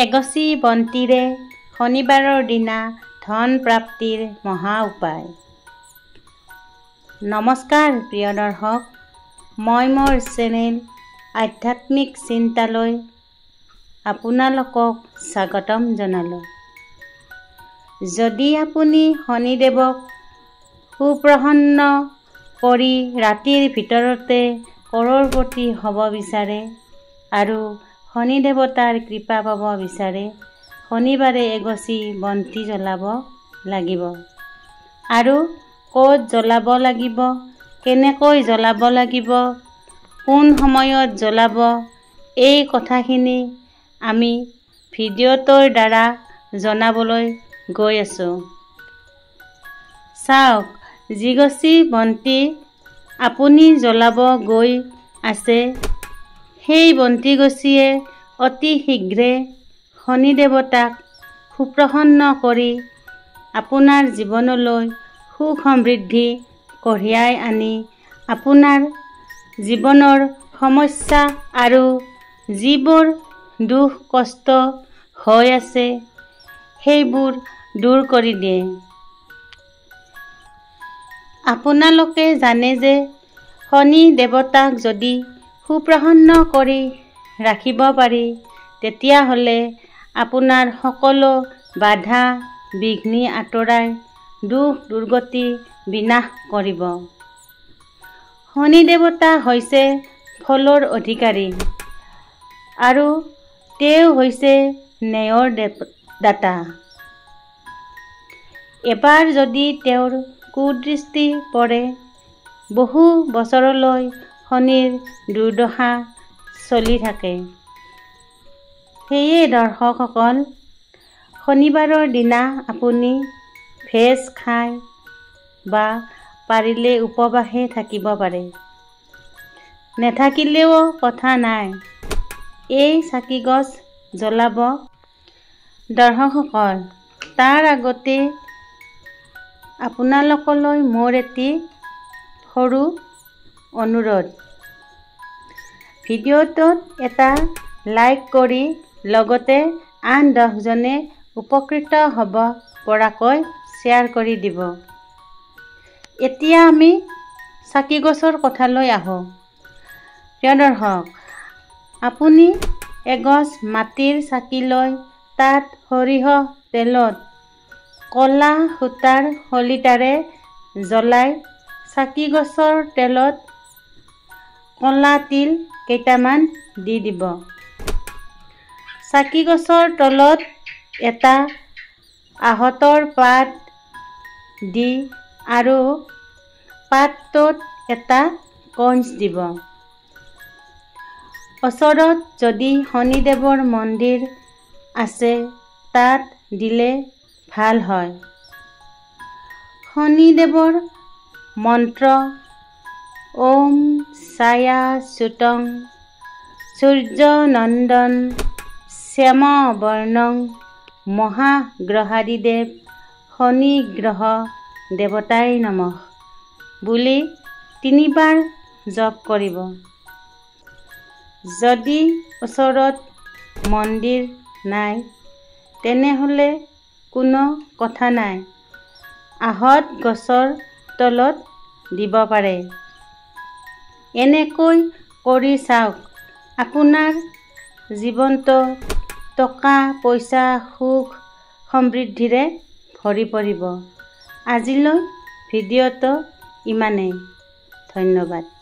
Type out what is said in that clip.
এগছি বন্তিৰে শনিবাৰৰ দিনা ধন প্ৰাপ্তিৰ মহা উপায়। নমস্কাৰ প্ৰিয় দৰ্শক, মই মোৰ চেনেল আধ্যাত্মিক চিন্তালৈ আপোনালোকক স্বাগতম জনালোঁ। যদি আপুনি শনিদেৱক সুপ্ৰসন্ন কৰি ৰাতিৰ ভিতৰতে কৰোৰপতি হ'ব বিচাৰে আৰু শনি দেৱতাৰ কৃপা পাব বিচাৰে, শনিবাৰে এগছি বন্তি জ্বলাব লাগিব। আৰু ক'ত জ্বলাব লাগিব, কেনেকৈ জ্বলাব লাগিব, কোন সময়ত জ্বলাব, এই কথাখিনি আমি ভিডিঅ'টোৰ দ্বাৰা জনাবলৈ গৈ আছোঁ। চাওক, যিগছি বন্তি আপুনি জ্বলাব গৈ আছে, সেই বন্তিগছিয়ে অতি শীঘ্ৰে শনি দেৱতাক সুপ্ৰসন্ন কৰি আপোনাৰ জীৱনলৈ সুখ সমৃদ্ধি কঢ়িয়াই আনি আপোনাৰ জীৱনৰ সমস্যা আৰু যিবোৰ দুখ কষ্ট হৈ আছে সেইবোৰ দূৰ কৰি দিয়ে। আপোনালোকে জানে যে শনি দেৱতাক যদি সুপ্ৰসন্ন কৰি ৰাখিব পাৰি, তেতিয়াহ'লে আপোনাৰ সকলো বাধা বিঘ্নি আঁতৰাই দুখ দুৰ্গতি বিনাশ কৰিব। শনি দেৱতা হৈছে ফলৰ অধিকাৰী আৰু তেওঁ হৈছে ন্যায়ৰ দাতা। এবাৰ যদি তেওঁৰ কুদৃষ্টি পৰে, বহু বছৰলৈ শনিৰ দুৰ্দশা চলি থাকে। সেয়ে দৰ্শকসকল, শনিবাৰৰ দিনা আপুনি ভেজ খাই বা পাৰিলে উপবাসে থাকিব পাৰে, নেথাকিলেও কথা নাই, এই চাকি গছ জ্বলাব। দৰ্শকসকল, তাৰ আগতে আপোনালোকলৈ মোৰ এটি সৰু অনুৰোধ, ভিডিঅ'টোত এটা লাইক কৰি লগতে আন 10জনে উপকৃত হ'ব পৰাকৈ শ্বেয়াৰ কৰি দিব। এতিয়া আমি চাকি গছৰ কথালৈ আহোঁ। প্ৰিয় দৰ্শক, আপুনি এগছ মাটিৰ চাকি লৈ তাত সৰিয়হ তেলত ক'লা সূতাৰ শলিতাৰে জ্বলাই চাকি গছৰ তেলত ক'লা তিল কেইটামান দি দিব। চাকি গছৰ তলত এটা আহঁতৰ পাত দি আৰু পাতটোত এটা কঞ্চ দিব। ওচৰত যদি শনিদেৱৰ মন্দিৰ আছে, তাত দিলে ভাল হয়। শনিদেৱৰ মন্ত্ৰ ওম ছায়া চ্যুতং সূৰ্যনন্দন শ্যামবৰ্ণং মহাগ্ৰহাদিদেৱ শনিগ্ৰহ দেৱতাই নমঃ বুলি 3বাৰ জপ কৰিব। যদি ওচৰত মন্দিৰ নাই, তেনেহ'লে কোনো কথা নাই, আহঁত গছৰ তলত দিব পাৰে। এনেকৈ কৰি চাওক, আপোনাৰ জীৱনটো টকা পইচা সুখ সমৃদ্ধিৰে ভৰি পৰিব। আজিলৈ ভিডিঅ'টো ইমানেই, ধন্যবাদ।